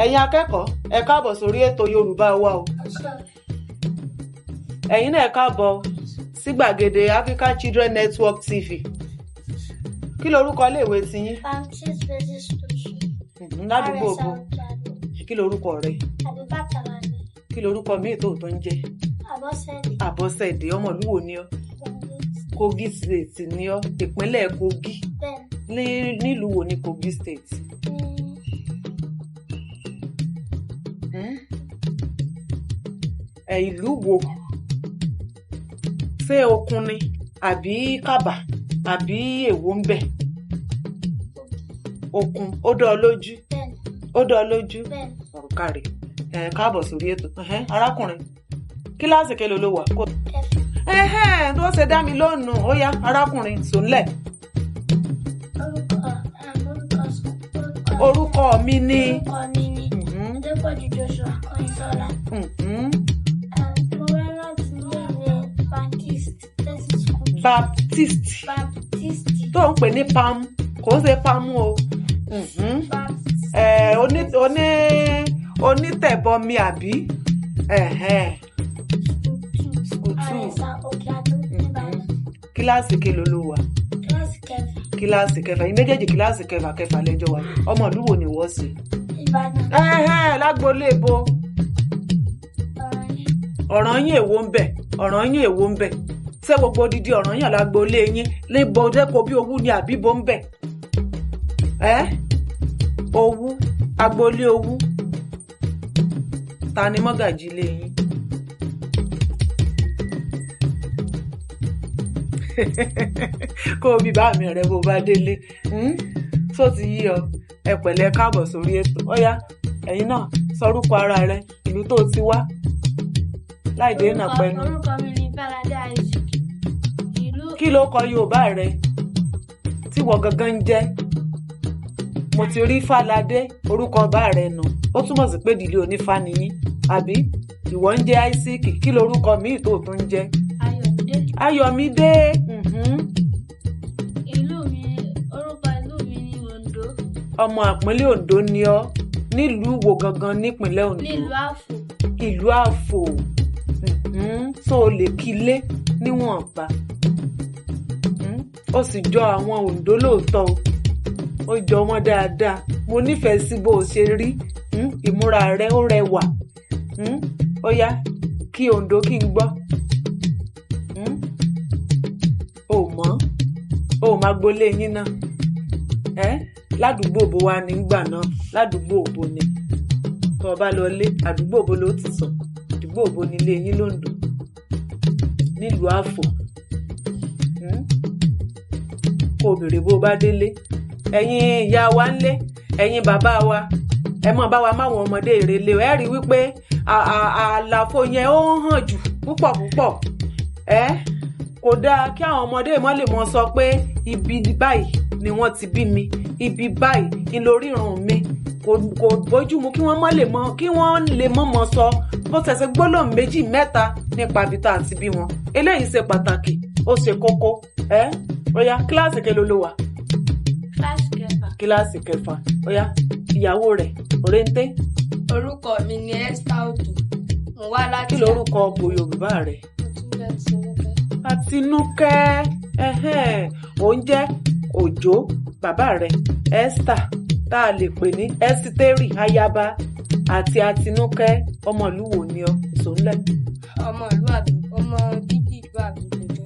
Ẹ̀yin akẹ́kọ̀ọ́, ẹ káàbọ̀ sórí ètò Yorùbá wa o. Ẹ̀yin náà, ẹ káàbọ̀ sí gbàgede African Children Network TV. Kí lorúkọ iléèwé tiyín? Baptist Basic School. Ládùúgbò bo? Kí lorúkọ rẹ? Abubakar Wani. Kí lorúkọ míì tó ń jẹ́? Abọ́sẹ̀dé. Àbọ̀sẹ̀dé. Ọmọ ìlú wo ni ọ́? Kogi State ni ọ́, ìpínlẹ̀ Kogi? Bẹ́ẹ̀. Nílùú wo ní Kogi State? Ní Hmm? Ẹ ìlú wo? Ṣé Okun ni àbí Kàbà àbí èwo ń bẹ̀? Okun, ó dán ọ lójú? Bẹ́ẹ̀. Ó dán ọ lójú? Bẹ́ẹ̀. Ọ̀rọ̀ káre. Ẹ káàbọ̀ sórí ètò. Ẹhẹ́n, arákùnrin, kíláàsì kélòó ló wà? Kẹfà. Ẹhẹ́n, tó ṣe dá mi lónìí. Ó yá, arákùnrin, sòńlẹ̀. Orúkọ orúkọ Orúkọ mi ni. Orúkọ mi ni Adépọ̀jù Joshua Kọ́yìnsọ́lá. Mo wá láti iléèwé Baptist Basic School. Baptist. Baptist. Tó ń pè ní pam, kò ń ṣe pam o. Baptist. Ẹ oní oní onítẹ̀bọmi àbí? Ẹ̀hẹ́n. School School two. two. Àrẹ̀sà Òkè Àdó nìbàdàn. Kíláàsì kélòó ló wà? Kíláàsì kẹfà. Kíláàsì kẹfà. Yín méjèèjì, kíláàsì kẹfà kẹfà lẹ́jọ́ wa. Ọmọ ìlú wo ni wọ́n ṣe? Ìbàdàn. Ẹ̀hẹ́n, lágboolé bo? Ọ̀rànyàn. Ọ̀rànyàn èwo ń bẹ̀? Ọ̀rànyàn èwo ń bẹ̀? Ṣé gbogbo odidi Ọ̀rànyàn lágboolé yín níbo dẹ́kọ̀ bí owú ni àbí bo ń bẹ̀? Ẹ́ owú, agboolé owú. Ta ni mọ́gàjí ilé yín? Kó o bí bá mi rẹ bó o bá délé. Hmm? Tó ti yí ọ. Ẹ pẹ̀lẹ́, káàbọ̀ sórí ètò. Ọ̀yá, ẹ̀yin náà, sọrúkọ ara rẹ, ìlú tó o ti wá, láì dènà pẹnu. Orúkọ mi ni Báládé Isaac. Ìlú Kí ló kọ Yorùbá rẹ tí wọ́n gangan ń jẹ́? Mo ti rí Fáládé, orúkọ ọba rẹ nù. Ó túmọ̀ sí pé ìdílé onífá ni yín, àbí? Ìwọ ń jẹ́ Isaac. Kí lorúkọ míì tó tún ń jẹ́? Ayọ̀dé. Ayọ̀mídé. Ìlú mi, orúkọ ìlú mi ni Oǹdó. Ọmọ àpínlẹ̀ Oǹdó ni ọ́. Nílùú wo gangan nípínlẹ̀ Oǹdó? Nílùú Àfò. Ìlú Àfò. Tó o lè kílé níwọ̀nba. Ó sì jọ àwọn Oǹdó lóòótọ́ o. Ó jọ wọ́n dáadáa. Mo nífẹ̀ẹ́ sí bó o ṣe rí. Ìmúra rẹ ó rẹwà. Ó yá, kí Oǹdó kí n gbọ́. O mọ̀, o máa gbolé yín náà. Ẹ́ ládùúgbò bo wa nígbà náà? Ládùúgbò bo ni? Tó o bá lọ lé, àdúgbò bo ló ti sùn? Àdúgbò bo nílé yín lóńdó? Nílùú Àfò. Kó o béèrè bó o bá délé. Ẹ̀yin ìyá wa ńlé, ẹ̀yin bàbá wa, ẹ mọ̀ bá wa máwọn ọmọdé ìrèlè. Ẹ rí wípé àlàfo yẹn ó ń hàn jù púpọ̀ púpọ̀. Ẹ kò dáa kí àwọn ọmọdé mọ́ lè mọ sọ pé ibi báyìí ni wọ́n ti bí mi, ibi báyìí ni lórírun mi. Kò bójúmu kí wọ́n mọ́ lè mọ, kí wọ́n lè mọ́ mọ́ sọ bó ṣẹ̀ṣẹ̀ gbólóhùn méjì mẹ́ta nípa ibi tá a ti bí wọn. Eléyìí ṣe pàtàkì, ó ṣe kókó. Ẹ ó yá, kíláàsì kélòó ló wà? Kíláàsì kẹfà. Kíláàsì kẹfà. Ó yá, ìyàwó rẹ̀ òrèǹté. Orúkọ mi ni Esther Odo. Mo wá láti Kí lorúkọ bo Yorùbá rẹ̀? Àtinúkẹ́. Ẹhẹ́n, ò ń jẹ́ Òjó. Bàbá rẹ̀ Esther, tá a lè pè ní Ẹ́sítérì ayaba, àti Àtinúkẹ́. Ọmọ ìlú wo ni ọ? Ìsòńlẹ̀. Ọmọ ìlú àbí ọmọ bíbí ìlú Àgbókojó.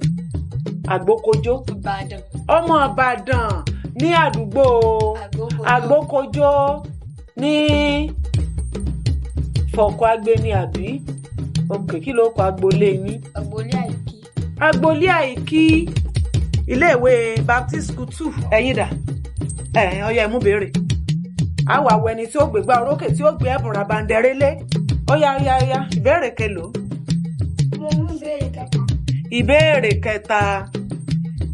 Àgbókojó. Ìbàdàn. Ọmọ Ìbàdàn ní àdúgbò Àgbókojó. Àgbókojó ní Fọ̀kọ̀ Agbeni, àbí? Òkè, kí ló kọ agboolé yín? Agboolé Àìkí. Agboolé Àìkí. Iléèwé Baptist School two. Ẹ̀yin dà? Ẹ̀ ọyá, ẹ mú béèrè. Àwọn àwọ̀ ẹni tí ó gbégbá orókè, tí ó gbé ẹ̀bùn rabandẹrẹ́lé. Ọyá, ọyá, ọyá, ìbéèrè kelòó? Mo mú ìbéèrè kẹta. Ìbéèrè kẹta.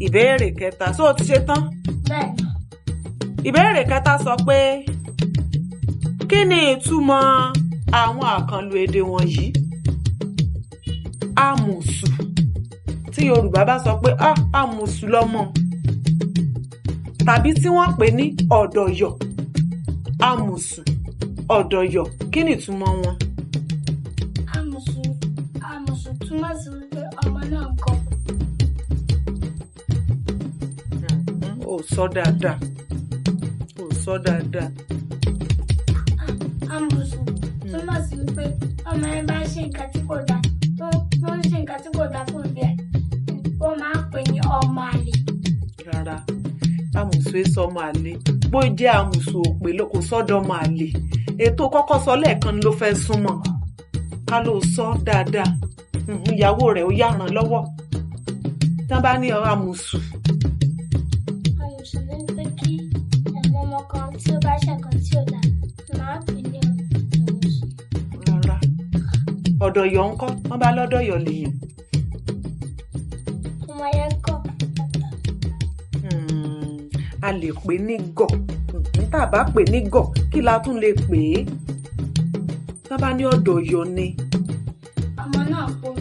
Ìbéèrè kẹta. So o ti ṣe tán? Bẹ́ẹ̀ni. Ìbéèrè kẹta sọ pé, kí ni ìtumọ̀ àwọn àkànlò èdè wọ̀nyí? Amùsù. Tí Yorùbá bá sọ pé, "Ah, amùsù lọmọ," tàbí tí wọ́n pè ní ọ̀dọ̀yọ̀. Amùsù, ọ̀dọ̀yọ̀, kí ni ìtumọ̀ wọn? Àmùsùn túmọ̀ sí wípé ọmọ náà gọ̀. Ò sọ dáadáa, ò sọ dáadáa. Àmùsùn túmọ̀ sí wípé ọmọ yẹn bá ṣe nǹkan tí kò dáa, tó ń ṣe nǹkan tí kò dáa fún òbí ẹ̀, wọ́n máa ń pè ní ọmọ àlè. Rárá, àmùsùn èso ọmọ àlè. Bó jẹ́ àmùsùn òpè kò sọ́dọ̀ ọmọ àlè. Ètò kọ́kọ́ sọ lẹ́ẹ̀kan ló fẹ́ súnmọ́. Ká ló sọ dáadáa. Ìyàwó rẹ̀ ó yá ràn lọ́wọ́. Tí wọ́n bá ní àmùsùn. Àmùsùn ní pé kí ẹ̀mọ́ ọmọ kan tí ó bá ṣe nǹkan tí ò dáa máa ń pè ní àmùsùn. Rárá. Ọ̀dọ̀yọ̀ ńkọ́? Wọ́n bá lọ́dọ̀yọ̀ lèèyàn. Ọmọ yẹn kọ̀. A lè pè ní gọ̀. Tá a bá pè ní gọ̀, kí la tún lè pè é? Tá a bá ní ọ̀dọ̀yọ̀ ni. Ọmọ náà pọ̀.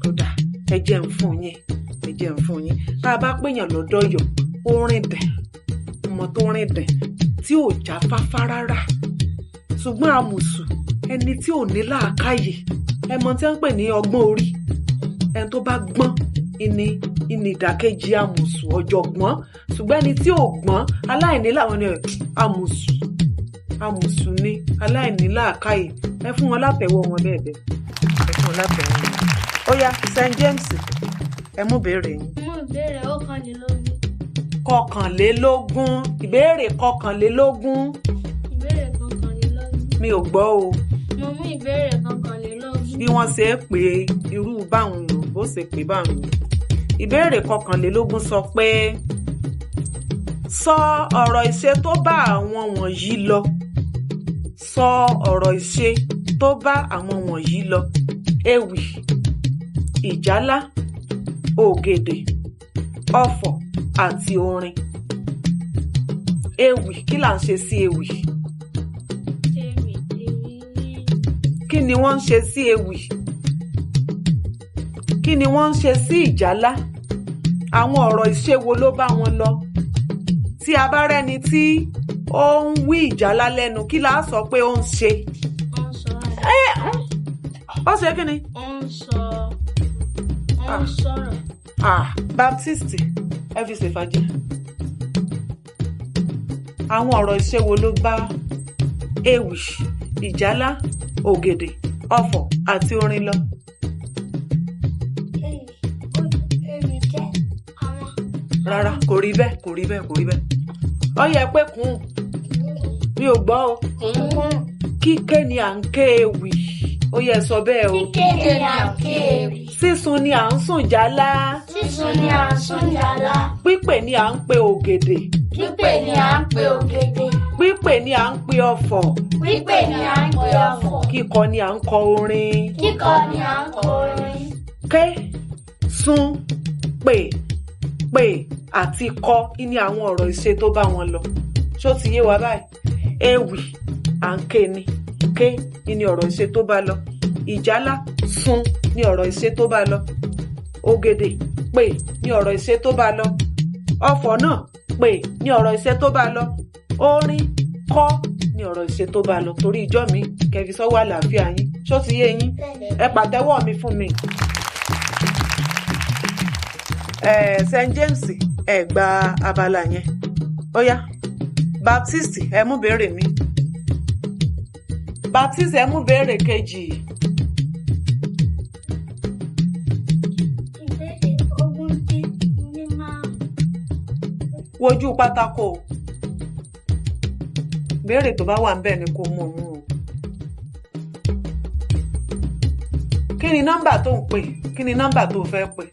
Kódà ẹ jẹ́ ń fún yín, ẹ jẹ́ ń fún yín. Tá a bá pèèyàn lọ́dọ̀yọ̀, ó rìn dẹ̀, ọmọ tó rìn dẹ̀ tí ò já fáfá rárá. Ṣùgbọ́n àmùsùn, ẹni tí ò ní làákàyè, ẹ mọ tí wọ́n ń pè ní ọgbọ́n orí. Ẹni tó bá gbọ́n ìní ìdàkejì àmùsùn, ọ̀jọ̀gbọ́n. Ṣùgbọ́n ẹni tí ò gbọ́n, aláìní làwọn ni àmùsùn. Àmùsùn ni aláìní làákàyè. Ẹ fún wọn látẹ̀wọ́ wọn bẹ́ẹ̀ bẹ́ẹ̀. Ẹ fún wọn látẹ̀wọ́ wọn. Ó yá, St. James, ẹ mú ìbéèrè yín. Mú ìbéèrè 21. 21. Ìbéèrè 21. Ìbéèrè 21. Mi ò gbọ́ o. Mo mú ìbéèrè 21. Bí wọ́n ṣe é pé irú báwọn nù, bó ṣe pé báwọn nù. Ìbéèrè 21 sọ pé sọ ọ̀rọ̀ ìṣe tó bá àwọn wọ̀nyí lọ. Sọ ọ̀rọ̀ ìṣe tó bá àwọn wọ̀nyí lọ. Ewì, ìjálá, ògèdè, ọfọ̀ àti orin. Ewì, kí là ń ṣe sí ewì? Kí ni wọ́n ń ṣe sí ewì? Kí ni wọ́n ń ṣe sí ìjálá? Àwọn ọ̀rọ̀ ìṣe wo ló bá wọn lọ? Tí a bá rẹ́ni tí ó ń wí ìjálá lẹ́nu, kí la sọ pé ó ń ṣe? Ó ṣe kí ni? Ó ń sọ̀rọ̀. Baptist, ẹ fi ṣèfàjẹ́. Àwọn ọ̀rọ̀ ìṣe wo ló bá ewì, ìjálá, ògèdè, ọfọ̀ àti orin lọ? Ewì jẹ́ àwọn. Rárá, kò rí bẹ́ẹ̀, kò rí bẹ́ẹ̀, kò rí bẹ́ẹ̀. Ó yẹ pé kùn. Mi ò gbọ́ o. Kíké ni à ń ké ewì. Ó yẹ sọ bẹ́ẹ̀ o. Kíké ni à ń ké ewì. Sísun ni à ń sùn jálá. Sísun ni à ń sùn jálá. Pípè ni à ń pe ògèdè. Pípè ni à ń pe ògèdè. Pípè ni à ń pe ọfọ̀. Pípè ni à ń pe ọfọ̀. Kíkọ ni à ń kọ orin. Kíkọ ni à ń kọ orin. Ké, sun, pè, pè àti kọ ní àwọn ọ̀rọ̀ ìṣe tó bá wọn lọ. Ṣó ti yé wa báyìí? Ewì, à ń ké ni. Ké ní ọ̀rọ̀ ìṣe tó bá lọ. Ìjálá, sun ní ọ̀rọ̀ ìṣe tó bá lọ. Ògèdè, pè ní ọ̀rọ̀ ìṣe tó bá lọ. Ọfọ̀ náà, pè ní ọ̀rọ̀ ìṣe tó bá lọ. Orin, kọ ní ọ̀rọ̀ ìṣe tó bá lọ. Torí ìjọ́ mi kẹfì sọ́wọ́ àlàáfíà yín. Ṣó ti yé yín? Ẹ pàtẹ́wọ́ mi fún mi. St. James, ẹ gba abala yẹn. Ó yá, Baptist, ẹ mú béèrè mi. Baptist, ẹ mú béèrè kejì. Ìbéèrè 25. Wojú pátákó. Béèrè tó bá wà ńbẹ̀ ni kó mú òun o. Kí ni nọ́mbà tó ń pè? Kí ni nọ́mbà tó fẹ́ pè?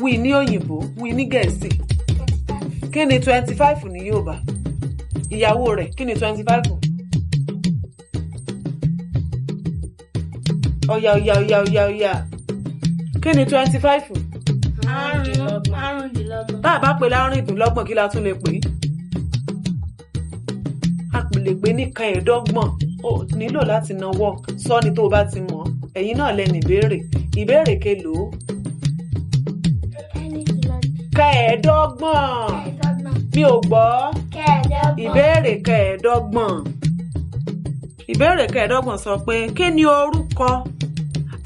Wí ní òyìnbó, wí ní Gẹ̀ẹ́sì. Kí ni 25 ní Yorùbá? Ìyàwó rẹ̀, kí ni 25? Ọ̀yà ọ̀yà ọ̀yà ọ̀yà ọ̀yà. Kí ni 25? 25. Tá a bá pè lárùndínlọ́gbọ̀n, kí la tún lè pè é? A lè pè ní 25. O nílò láti nawọ́ sọ ni tó o bá ti mọ̀. Ẹ̀yin náà lẹ́nu ìbéèrè. Ìbéèrè kelòó? Kẹẹ̀ẹ́dọ́gbọ̀n. Mi ò gbọ́. Kẹẹ̀ẹ́dọ́gbọ̀n. Ìbéèrè kẹẹ̀ẹ́dọ́gbọ̀n. Ìbéèrè kẹẹ̀ẹ́dọ́gbọ̀n sọ pé kí ni orúkọ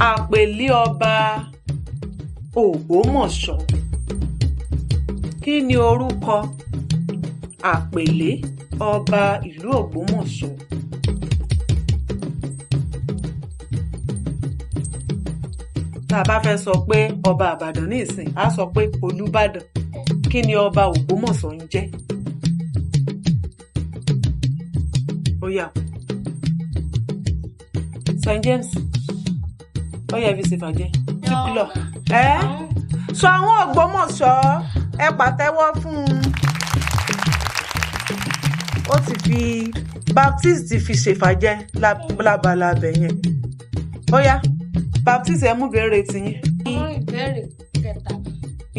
àpèlé ọba Ògbómọ̀ṣọ́? Kí ni orúkọ àpèlé ọba ìlú Ògbómọ̀ṣọ́? Tá a bá fẹ́ sọ pé ọba Ìbàdàn ní ìsìn, á sọ pé Olúbàdàn. Kí ni ọba Ògbómọ̀ṣọ́ ń jẹ́? Ó yá. St. James, ó yẹ fi ṣèfàjẹ́. Tíkúlọ̀. Ẹ́ sọ àwọn Ògbómọ̀ṣọ́, ẹ pàtẹ́wọ́ fún un. Ó ti fi Baptist ti fi ṣèfàjẹ́ lábala abẹ yẹn. Ó yá, Baptist, ẹ mú béèrè tiyín. Mú ìbéèrè kẹtàlá.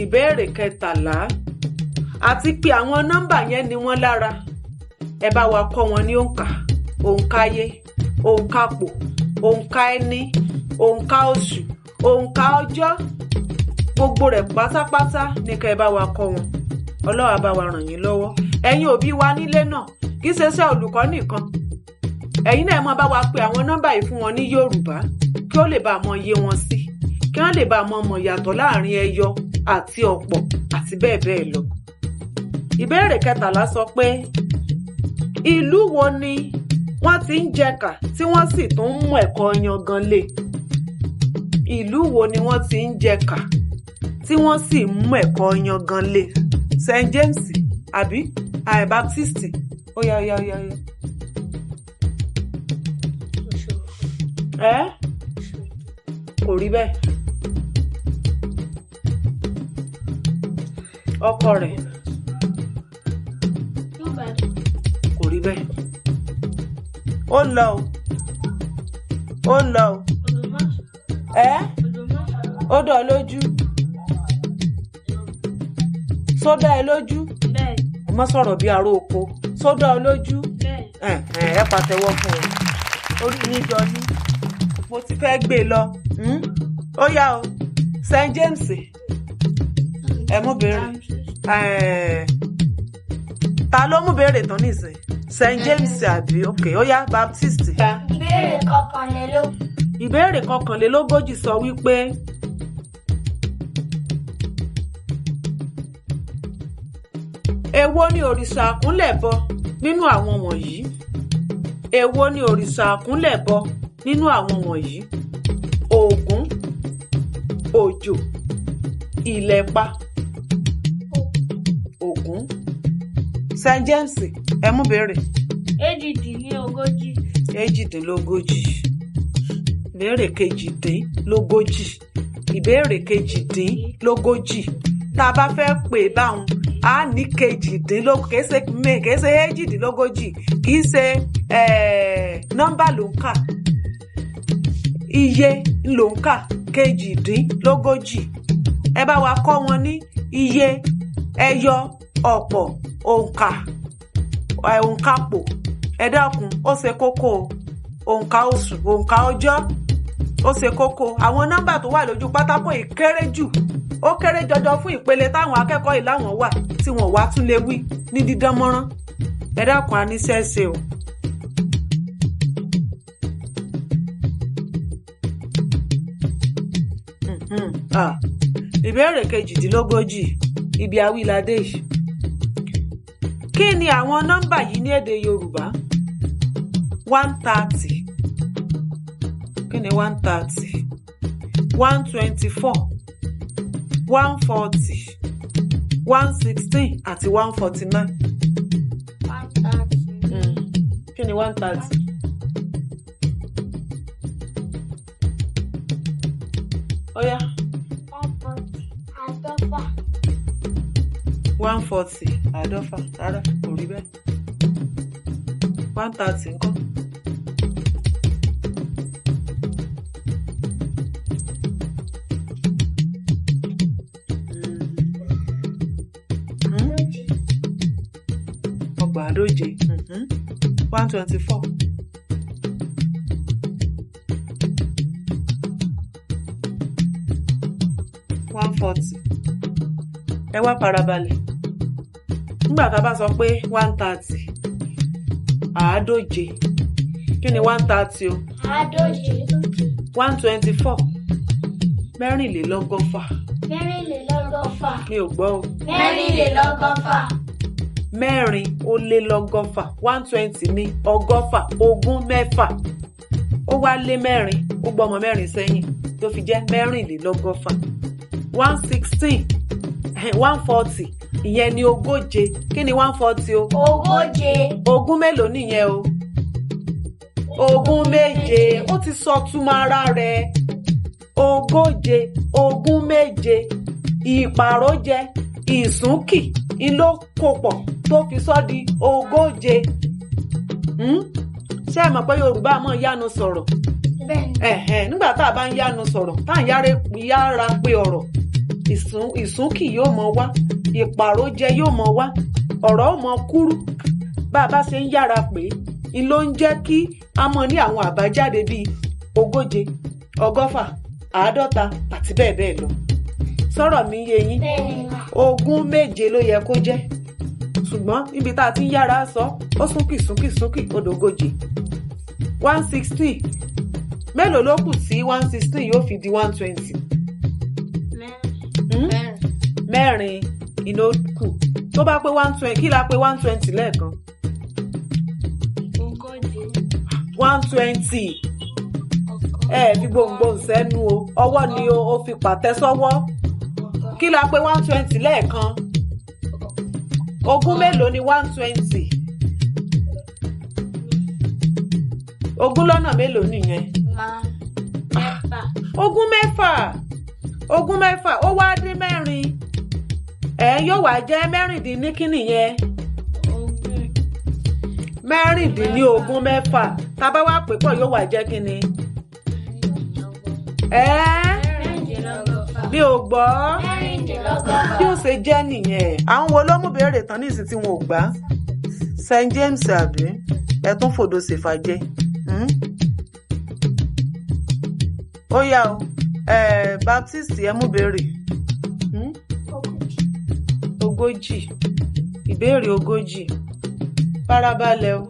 Ìbéèrè kẹtàlá. Àti pé àwọn nọ́mbà yẹn ni wọ́n lára. Ẹ bá wa kọ́ wọn ní òǹkà: òǹkàyé, òǹkàpò, òǹkà ẹni, òǹkà oṣù, òǹkà ọjọ́. Gbogbo rẹ̀ pátápátá ní kẹ́ ẹ bá wa kọ́ wọn. Ọlọ́run á bá wa ràn yín lọ́wọ́. Ẹ̀yin òbí wa nílé náà, kì í ṣe iṣẹ́ olùkọ́ nìkan. Ẹ̀yin náà, ẹ máa bá wa pe àwọn nọ́mbà yìí fún wọn ní Yorùbá kí ó lè bá mọ iye wọn sí, kí wọ́n lè bá mọ mọ̀ yàtọ̀ láàrin ẹyọ àti ọ̀pọ̀ àti bẹ́ẹ̀ bẹ́ẹ̀ lọ. Ìbéèrè kẹtàlá sọ pé ìlú wo ni wọ́n ti ń jẹkà tí wọ́n sì tún ń mú ẹ̀kọ yangan lé? Ìlú wo ni wọ́n ti ń jẹkà tí wọ́n sì ń mú ẹ̀kọ yangan lé? St. James àbí àì Baptist? Ó yá, ó yá, ó yá, ó yá. Òṣogbo. Ẹ́ kò rí bẹ́ẹ̀. Ọkọ rẹ̀. Ìbàdàn. Kò rí bẹ́ẹ̀. Ó ń lọ o, ó ń lọ o. Ògbómọ̀ṣọ́. Ẹ́ Ògbómọ̀ṣọ́. Ó dọ̀ ọ́ lójú? Sódà ẹ lójú? Bẹ́ẹ̀. Ẹ má sọ̀rọ̀ bí aró oko. Sódà ọ lójú? Bẹ́ẹ̀. Ẹ ẹ pàtẹ́wọ́ fún ọ. Orí yín jọ ní mo ti fẹ́ gbé e lọ. Ó yá o, St. James, ẹ mú béèrè. Ta ló mú béèrè tán nísìn? St. James àbí? Ok, ó yá, Baptist. Ìbéèrè kọkànlélógún. Ìbéèrè kọkànlélógójì sọ wípé èwo ni òrìṣà àkúnlẹ̀bọ nínú àwọn wọ̀nyí? Èwo ni òrìṣà àkúnlẹ̀bọ nínú àwọn wọ̀nyí? Ògún, Òjò, Ìlẹ̀pa, Ògún. St. James, ẹ mú béèrè. Èjìdínlógójì. Èjìdínlógójì. Ìbéèrè kejìdínlógójì. Ìbéèrè kejìdínlógójì, tá a bá fẹ́ pè báwọn, a ní kejìdínlógójì, kìí ṣe kìí ṣe èjìdínlógójì, kìí ṣe nọ́mbà ló ń kà, iye ló ń kà. Kejìdínlógójì. Ẹ bá wa kọ́ wọn ní iye ẹyọ, ọ̀pọ̀, òǹkà, òǹkàpò. Ẹ dákun, ó ṣe kókó o. Òǹkà oṣù, òǹkà ọjọ́, ó ṣe kókó. Àwọn nọ́mbà tó wà lójú pátákó yìí kéré jù, ó kéré jọjọ fún ìpele táwọn akẹ́kọ̀ọ́ yìí láwọn wà tí wọ́n wá tún lè wí ní dídán mọ́rán. Ẹ dákun, a níṣẹ́ ṣe o. Ah. Ìbéèrè kejìdínlógójì, ibi awíládé yìí. Kí ni àwọn nọ́mbà yìí ní èdè Yorùbá? 130. Kí ni 130? 124, 140, 116 àti 149. 130. Kí ni 130? Ó yá. 140. Àádọ́fà. 140, àádọ́fà. Rárá, kò rí bẹ́ẹ̀. 130 ńkọ́? Àádóje. Ọgbà àádóje. 124. 140. Ẹ wá farabalẹ̀. Nígbà tá a bá sọ pé 130, àádóje. Kí ni 130 o? Àádóje. 124, mẹ́rìnlélọ́gọ́fà. Mẹ́rìnlélọ́gọ́fà. Mi ò gbọ́ o. Mẹ́rìnlélọ́gọ́fà. Mẹ́rin ó lé lọ́gọ́fà. 120 ní ọgọ́fà, ogún mẹ́fà. Ó wá lé mẹ́rin, ó gbọ́mọ mẹ́rin sẹ́yìn tó fi jẹ́ mẹ́rìnlélọ́gọ́fà. 116, 140, ìyẹn ni ogóje. Kí ni 140 o? Ogóje. Ogún mélòó nìyẹn o? Ogún méje. Ó ti sọ túmọ̀ ara rẹ̀. Ogóje, ogún méje. Ìpàrójẹ, ìsúnkì ló kó pọ̀ tó fi sọ di ogóje. Ṣé ẹ mọ̀ pé Yorùbá máa yánu sọ̀rọ̀? Bẹ́ẹ̀ni. Nígbà tá a bá ń yánu sọ̀rọ̀, tá à ń yára pé ọ̀rọ̀, ìsúnkì yóò mọ wá, ìpàrójẹ yóò mọ wá, ọ̀rọ̀ ó mọ kúrú. Bá a bá ṣe ń yára pé, ń ló ń jẹ́ kí a mọ̀ ní àwọn àbájáde bíi ogóje, ọgọ́fà, àádọ́ta àti bẹ́ẹ̀ bẹ́ẹ̀ lọ. Sọ̀rọ̀ mi yé yín? Bẹ́ẹ̀ni mà. Ogún méje ló yẹ kó jẹ́, ṣùgbọ́n níbi tá a ti ń yára sọ, ó súnkì súnkì súnkì ó dógóje. 116, mélòó ló kù tí 116 yóò fi di 120? Mẹ́rin. Mẹ́rin ìló kù. Tó bá pé 120, kí la pé 120 lẹ́ẹ̀kan? Ogóje. 120. Ẹ fi gbòǹgbò sẹ́nu o, ọwọ́ ni o fi pàtẹ́ sọ́wọ́. Kí la pé 120 lẹ́ẹ̀kan? Ogún mélòó ni 120? Ogún lọ́nà mélòó nìyẹn? Mẹ́fà. Ogún mẹ́fà. Ogún mẹ́fà ó wá dín mẹ́rin. Ẹ yóò wá jẹ́ mẹ́rìndínlókínì yẹn. Mẹ́rìndínlógún mẹ́fà. Tá a bá wá pè pọ̀ yóò wá jẹ́ kínni? Mi ò gbọ́. Bí ó ṣe jẹ́ nìyẹn. Àwọn wo ló mú béèrè tán ní ìsìn tí wọn ò gbà? St James àbí? Ẹ tún fòdò ṣèfàjẹ. Ó yá o. Baptist ẹ mú béèrè. Ogójì. Ìbéèrè ogójì. Farabalẹ̀ o.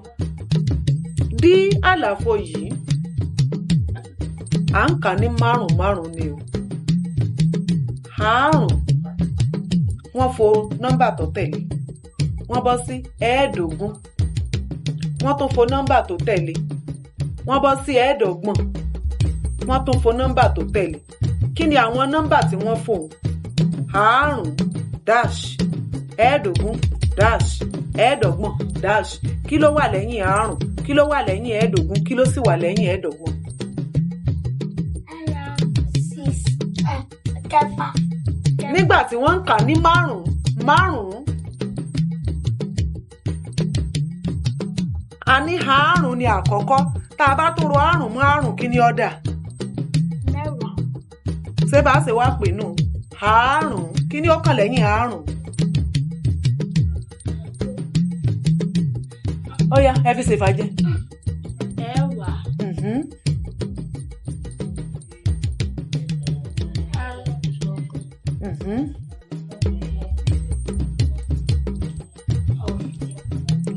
Dí àlàfo yìí, à ń kà ní márùn márùn ni o. Àrùn, wọ́n fo nọ́mbà tó tẹ̀lé, wọ́n bọ́ sí ẹ̀ẹ́dógún. Wọ́n tún fo nọ́mbà tó tẹ̀lé, wọ́n bọ́ sí ẹ̀ẹ́dọ́gbọ̀n. Wọ́n tún fo nọ́mbà tó tẹ̀lé. Kí ni àwọn nọ́mbà tí wọ́n fò? Àrùn dash ẹ̀ẹ́dógún dash ẹ̀ẹ́dọ́gbọ̀n dash. Kí ló wà lẹ́yìn àrùn? Kí ló wà lẹ́yìn ẹ̀ẹ́dógún? Kí ló sì wà lẹ́yìn ẹ̀ẹ́dọ́gbọ̀n? Kẹfà. Nígbà tí wọ́n ń kà ní márùn-ún márùn-ún, a ní àrùn ni àkọ́kọ́. Tá a bá tún ro àrùn mọ́ àrùn, kí ni ó dà? Mẹ́wàá. Ṣé bá ṣe wá pè nù? Àrùn, kí ni ó kàn lẹ́yìn àrùn? Ó yá, ẹ fi ṣèfàjẹ́. Ẹ̀wá.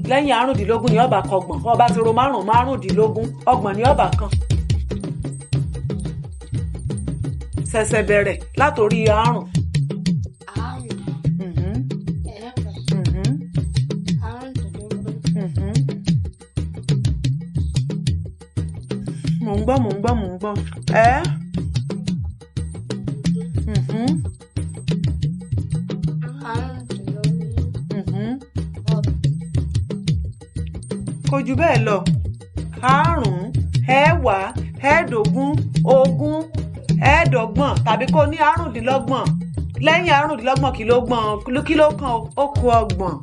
Lẹ́yìn àrùndínlógún ni ọba kọgbọ̀n. Ọba ti ro márùn márùndínlógún, ọgbọ̀n ni ọba kan. Ṣẹ̀ṣẹ̀ bẹ̀rẹ̀ látòrí àrùn. Àrùn. Ẹ̀fà. Àrùndínlógún. Mò ń gbọ́, mò ń gbọ́, mò ń gbọ́. Ẹ́. Àrùndínlógún. Kò jù bẹ́ẹ̀ lọ. Àrùn, ẹ̀wá, ẹ̀ẹ́dógún, ogún, ẹ̀ẹ́dọ́gbọ̀n tàbí kó ní àrùndínlọ́gbọ̀n. Lẹ́yìn àrùndínlọ́gbọ̀n kí ló gbọ̀n, kí ló kàn ó kù ọgbọ̀n.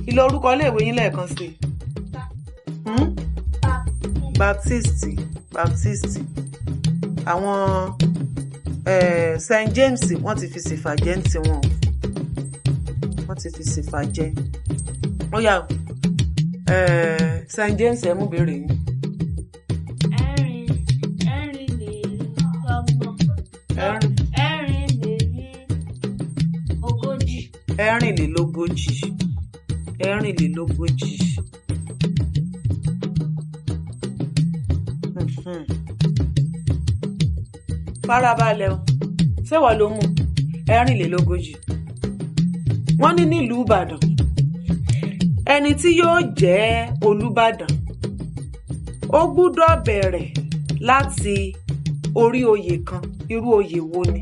Kí ló orúkọ iléèwé yín lẹ́ẹ̀kan sí i? Baptist, Baptist. Àwọn St James wọ́n ti fi ṣèfàjẹ́ ń tiwọn. Wọ́n ti fi ṣèfàjẹ́. Ó yá o. St James ẹ mú béèrè yín. Ẹ̀rìnlélọ́gbọ̀n. Ẹ̀rin. Ẹ̀rìnlélógójì. Ẹ̀rìnlélógójì, ẹ̀rìnlélógójì. Mhm. Farabalẹ̀ o, ṣé wọ́n ló mú 44? Wọ́n ní nílùú Ìbàdàn, ẹni tí yóò jẹ́ Olúbàdàn ó gbúdọ̀ bẹ̀rẹ̀ láti orí oyè kan. Irú oyè wo ni?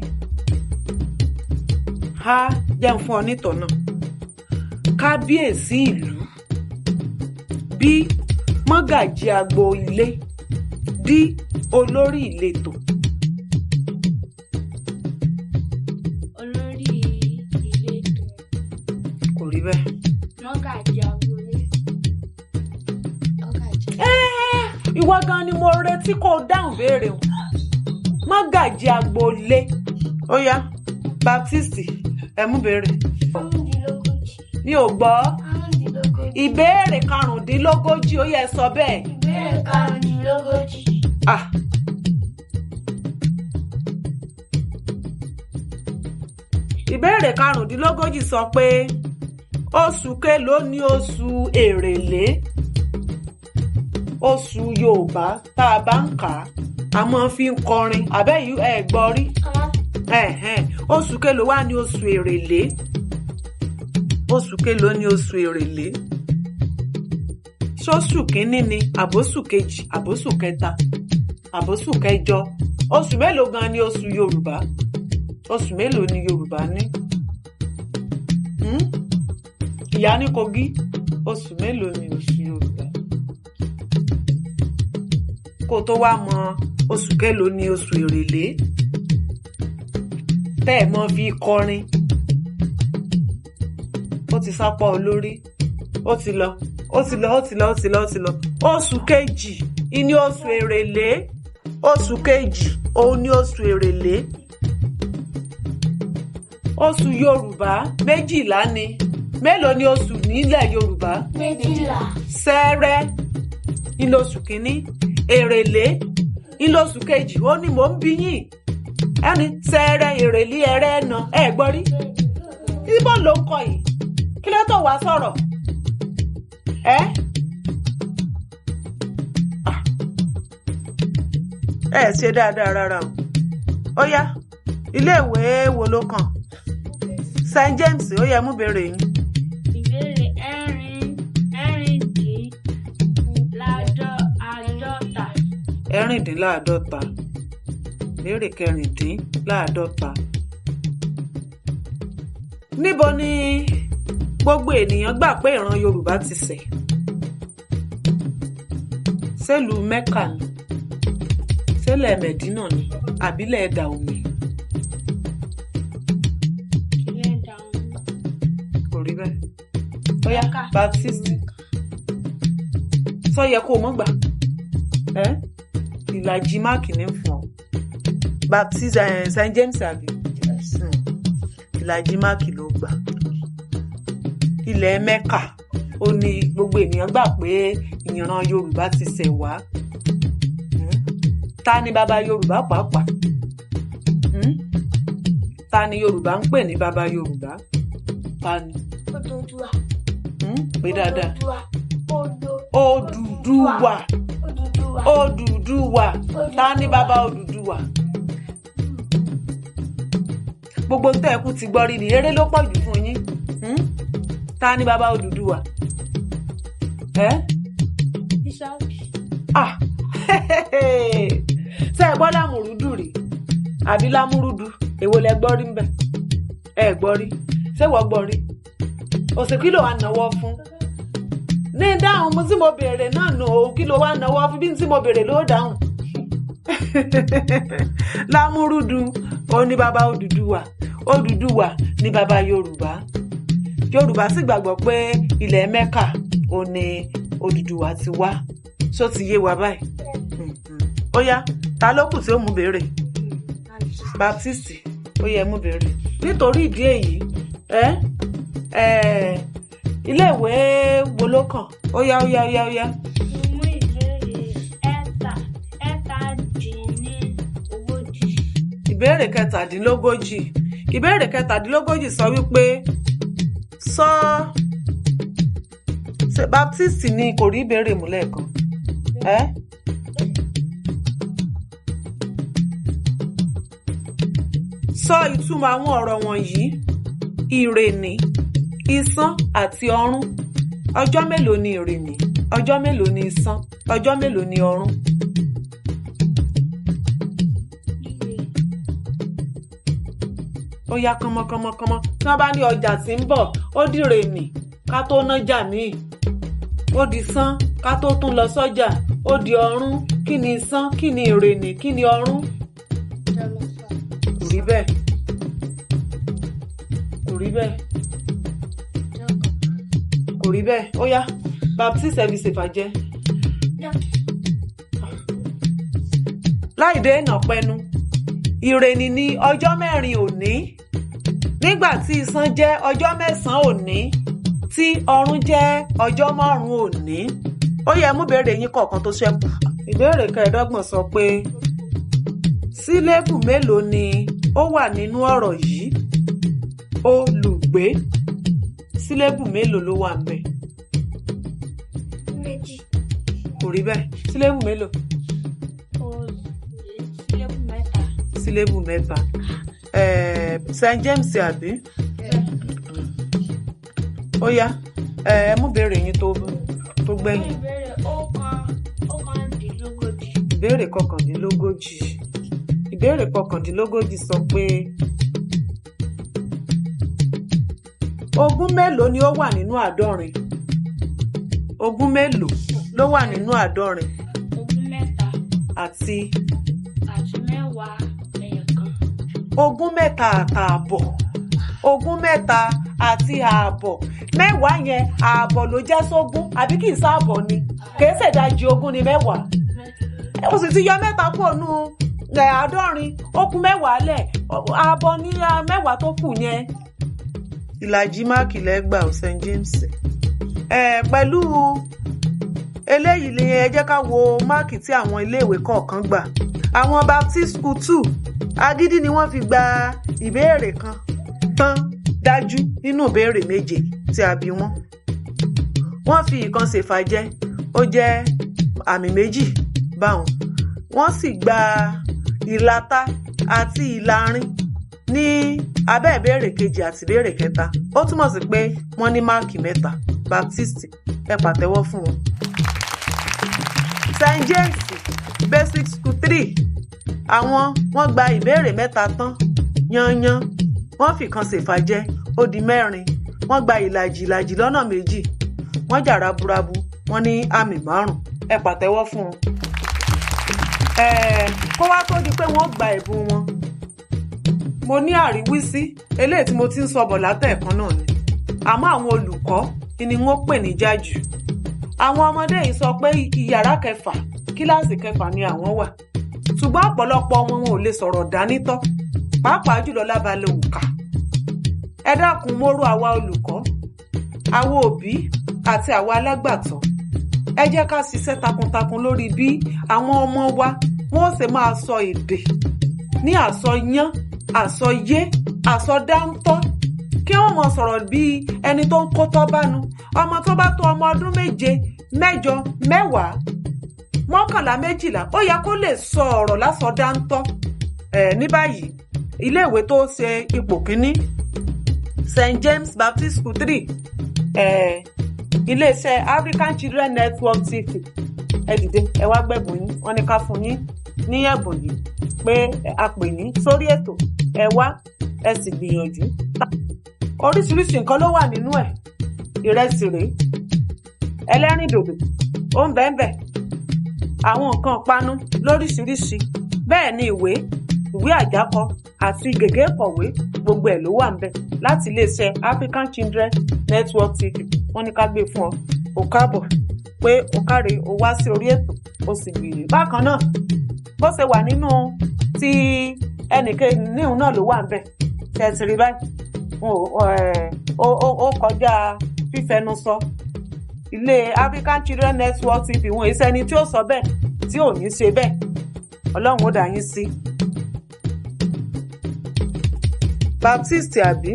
A jẹ́ n fún ọ nítọ̀nà. Kábíyèsí ìlú, B mọ́gàjí agbo ilé, D olórí ìletò. Olórí ìletò. Kò rí bẹ́ẹ̀. Mọ́gàjí agboolé. Mọ́gàjí. Ìwọ gan ni mo retí kó o dáhùn béèrè o. Mọ́gàjí agboolé. Ó yá, Baptist, ẹ mú béèrè. 35. Mi ò gbọ́. 35. Ìbéèrè 35, ó yẹ sọ bẹ́ẹ̀. Ìbéèrè 35. Ah. Ìbéèrè 35 sọ pé oṣù kelòó ni oṣù Èrèlé? Oṣù Yorùbá tá a bá ń kà á, a máa fi ń kọrin. Àbẹ́ yìí ẹ gbọ́ rí. Ẹ̀hẹ́n. Oṣù kelòó wá ní oṣù Èrèlé? Oṣù kelòó ni oṣù Èrèlé? Ṣóṣù kínní ni, àbóṣù kejì, àbóṣù kẹta, àbóṣù kẹjọ? Oṣù mélòó gan ni oṣù Yorùbá? Oṣù mélòó ni Yorùbá ní? Hmm? Ìyá ní Kogi, oṣù mélòó ni oṣù Yorùbá? Kó o tó wá mọ oṣù kelòó ni oṣù Èrèlé tẹ́ ẹ̀ mọ́ fi kọrin. Ó ti sápá olórí, ó ti lọ, ó ti lọ, ó ti lọ, ó ti lọ, ó ti lọ. Oṣù kejì ìní oṣù Èrèlé. Oṣù kejì òun ni oṣù Èrèlé. Oṣù Yorùbá 12 ni. Mélòó ni oṣù nílẹ̀ Yorùbá? 12. Ṣẹẹrẹ ìní oṣù kínní, Èrèlé ìní oṣù kejì. Ó ní mò ń bí yín ẹni Ṣẹẹrẹ, Èrèlé, Ẹrẹ́nà. Ẹ gbọ́ rí? Ibo ló ń kọ yìí? Kí ló tó wá sọ̀rọ̀? Ẹ ẹ ṣe dáadáa rárá o. Ó yá, iléèwé wo ló kàn? St James, ó yẹ mú béèrè yín. Ìbéèrè 46. 46. Ìbéèrè 46. Níbo ni gbogbo ènìyàn gbà pé ìran Yorùbá ti ṣẹ̀? Ṣèlú Mẹ́kà ni, ṣẹlẹ̀ Mẹ̀dínà ni, àbílẹ̀ Dàòmì? Ilé ìdáhùn. Kò rí bẹ́ẹ̀. Ó yá, Mẹ́kà. Baptist, sọ yẹ kó o mọ̀ gbà. Ẹ́ ìlàjì máàkì ní fún ọ. Baptist, St James àbí? Ìlàjì máàkì ló gbà. Ilẹ̀ Mẹ́kà ó ní gbogbo ènìyàn gbà pé ìran Yorùbá ti ṣẹ̀ wá. Ta ni bàbá Yorùbá pàápàá? Hmm? Ta ni Yorùbá ń pè ní bàbá Yorùbá? Ta ni? Odùduwà. Pé dáadáa. Odùduwà. Odùduwà. Odùduwà. Odùduwà. Ta ni bàbá Odùduwà? Gbogbo tẹ́ ẹ kú ti gbọ́ rí ni, eré ló pọ̀ jù fún yín. Ta ni bàbá Odùduwà? Ẹ́? Bíṣọ́ọ̀bù. Ah! Ṣé ẹ gbọ́ lámùrúdù rí? Àbí lámúrúdù? Èwo lẹ gbọ́ rí ńbẹ̀? Ẹ gbọ́ rí. Ṣé wọ́n gbọ́ rí? Òsè kí ló wà náwó fún? Ní dáhùn mo tí mo béèrè náà nù ó, kí ló wà náwó fún? Bí tí mo béèrè ló dáhùn. Lámúrúdù ó ní bàbá Odùduwà. Odùduwà ní bàbá Yorùbá. Yorùbá sì gbàgbọ́ pé ilẹ̀ Mẹ́kà ó ní Odùduwà ti wá. Ṣó ti yé wa báyìí? Ó yá, ta ló kù tí ó mú béèrè? Baptist, ó yẹ mú béèrè. Nítorí ìdí èyí, ẹ ẹ iléèwé wo ló kàn? Ó yá, ó yá, ó yá, ó yá. Mo mú ìbéèrè 37. Ìbéèrè 37. Ìbéèrè 37 sọ wípé Sọ ṣe Baptist ni kò rí ìbéèrè mú lẹ́ẹ̀kan. Ẹ́ sọ ìtumọ̀ àwọn ọ̀rọ̀ wọ̀nyí: ìrèní, isán àti ọrún. Ọjọ́ mélòó ni ìrèní? Ọjọ́ mélòó ni isán? Ọjọ́ mélòó ni ọrún? Ire. Ó yá, kánmọ́kánmọ́kánmọ́. Tí wọ́n bá ní ọjà tí ń bọ̀, ó dìrèní ká tó nájà míì, ó di sán ká tó tún lọ sọ́jà, ó di ọrún. Kí ni isán? Kí ni ìrèní? Kí ni ọrún? Ọjọ́ mẹ́fà. Kò rí bẹ́ẹ̀, kò rí bẹ́ẹ̀. Ọjọ́ kan. Kò rí bẹ́ẹ̀. Ó yá, Baptist service fàjẹ́. Ọjọ́ Láì dé ìnà pẹnu, ìrèní ní ọjọ́ 4 òní, nígbà tí isán jẹ́ ọjọ́ 9 òní, tí ọrún jẹ́ ọjọ́ 5 òní. Ó yẹ mú ìbéèrè yín kọ̀ọ̀kan tó ṣẹ́kù. Ìbéèrè 25 sọ pé sílébù mélòó ni ó wà nínú ọ̀rọ̀ yìí: olùgbé? Sílébù mélòó ló wà ńbẹ̀? 2. Kò rí bẹ́ẹ̀. Sílébù mélòó? Ó sílẹ̀kù 3. Sílébù 3. St James àbí? Ó yá, ẹ mú ìbéèrè yín tó gbẹ̀yìn. Ìbéèrè 39. Ìbéèrè 39. Ìbéèrè 39 sọ pé ogún mélòó ni ó wà nínú 70? Ogún mélòó ló wà nínú 70? 30. Àti? Àti 10 ẹyọkan. 33 àtààbọ̀. 33 àti ààbọ̀. 10 yẹn, ààbọ̀ ló jẹ́ sógún, àbí kì í sáàbọ̀ ni? Kì í ṣèdajì ogún ni 10. Ó sì ti yọ 3 kúrò nù 70, ó kù 10 lẹ̀. Ààbọ̀ ní 10 tó kù yẹn. Ìlàjì máàkì lẹ́gbàá ò, St James. Pẹ̀lú eléyìí ni ẹ jẹ́ ká wo máàkì tí àwọn iléèwé kọ̀ọ̀kan gbà. Àwọn Baptist School 2, agídí ni wọ́n fi gba ìbéèrè kan tán dájú nínú ìbéèrè 7 tí a bi wọ́n. Wọ́n fi ìkan ṣèfàjẹ, ó jẹ́ àmì 2 báwọn. Wọ́n sì gba ìlàta àti ìlàrin ní abẹ́ ìbéèrè kejì àti ìbéèrè kẹta. Ó túmọ̀ sí pé wọ́n ní máàkì 3. Baptist, ẹ pàtẹ́wọ́ fún wọn. St James Basic School 3, àwọn wọ́n gba ìbéèrè 3 tán yanyan, wọ́n fi kan ṣèfàjẹ, ó di 4. Wọ́n gba ìlàjì ìlàjì lọ́nà 2, wọ́n jà raburabu, wọ́n ní àmì 5. Ẹ pàtẹ́wọ́ fún wọn. Kó wá tó di pé wọ́n gba ẹ̀bùn wọn, mo ní àríwísí eléyìí tí mo ti ń sọ bọ̀ látẹ̀ẹ̀kan náà ni, àmọ́ àwọn olùkọ́ ni wọ́n pè ní jájú. Àwọn ọmọdé yìí sọ pé ìyàrá kẹfà, kíláàsì kẹfà ni àwọn wà, ṣùgbọ́n ọ̀pọ̀lọpọ̀ wọn ò lè sọ̀rọ̀ dánítọ́, pàápàá jùlọ lábalẹ̀ òǹkà. Ẹ dákun, mo rọ̀ àwa olùkọ́, àwa òbí àti àwa alágbàtọ́, ẹ jẹ́ ká ṣiṣẹ́ takuntakun lórí bí àwọn ọmọ wa wọn ó ṣe máa sọ èdè ní àsọyán, àsọyé, àsọdáńtọ́, kí wọ́n mọ sọ̀rọ̀ bí ẹni tó ń kó tọ́ bánu. Ọmọ tó bá tó ọmọ ọdún 7, 8, 10, 11, 12, ó yẹ kó lè sọ ọ̀rọ̀ lásọdáńtọ́. Ní báyìí, iléèwé tó ṣe ipò kíní, St James Baptist School 3, iléeṣẹ́ African Children Network TV, ẹ dìde, ẹ wá gbẹ̀bùn yín. Wọ́n ní ká fún yín ní ẹ̀bùn yìí pé a pè yín sórí ètò, ẹ wá, ẹ sì gbìyànjú. Oríṣiríṣi nǹkan ló wà nínú ẹ̀. Ìrẹsì rèé, ẹlẹ́rìndòdò ó ń bẹ́ẹ̀ bẹ́ẹ̀, àwọn nǹkan ìpanu lóríṣiríṣi, bẹ́ẹ̀ ni ìwé, ìwé àjákọ àti gègé ìkọ̀wé, gbogbo ẹ̀ ló wà ń bẹ̀ láti iléeṣẹ́ African Children Network TV. Wọ́n ní ká gbé fún ọ. Ò káàbọ̀, pé o káre, o wá sí orí ètò, o sì gbìyànjú. Bákan náà, bó ṣe wà nínú ti ẹnìkan níhùn náà ló wà ń bẹ̀. Ṣe ti rí báyìí? Ó kọjá fífẹnu sọ. Ilé African Children Network TV, wọn èsì ẹni tí ó sọ bẹ́ẹ̀ tí ò ní ṣe bẹ́ẹ̀. Ọlọ́run ó dá yín sí. Baptist àbí?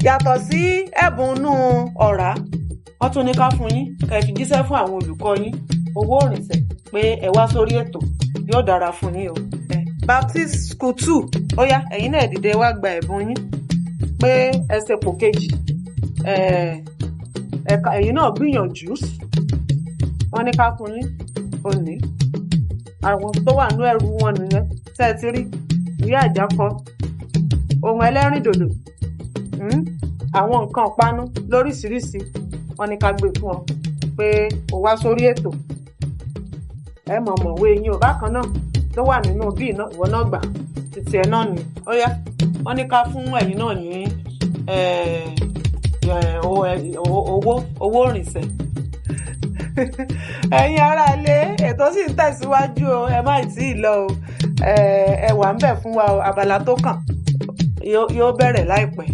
Yàtọ̀ sí ẹ̀bùn inú ọ̀rá, wọ́n tún ní ká fún yín ká ẹ fi jíṣẹ́ fún àwọn olùkọ́ yín, owó òrìnsẹ̀ pé ẹ wá sórí ètò. Yóò dára fún yín o. Baptist School 2, ó yá, ẹ̀yin náà dìde wá gba ẹ̀bùn yín pé ẹ ṣe pò kejì. Ẹ̀ka ẹ̀yin náà gbìyànjú, wọ́n ní ká fún yín òní. Àwọn tó wà nínú ẹrù wọn nìyẹn tẹ́ ẹ ti rí: ìwé àjákọ, ohun ẹlẹ́rìndòdò, àwọn nǹkan ìpanu lóríṣiríṣi. Wọ́n ní ká gbé fún ọ pé o wá sórí ètò. Ẹ mọ̀ mọ̀wé yín o. Bákan náà tó wà nínú bíi náà, ìwọ náà gbà títí ẹ náà ní. Ó yá, wọ́n ní ká fún ẹ̀yin náà ní owó ìrìnsẹ̀. Ẹ̀yin aráalé, ètò sì ń tẹ̀síwájú o, ẹ má tí ì lọ o. Ẹ wà ń bẹ̀ fún wa o. Abala tó kàn yóò bẹ̀rẹ̀ láìpẹ́.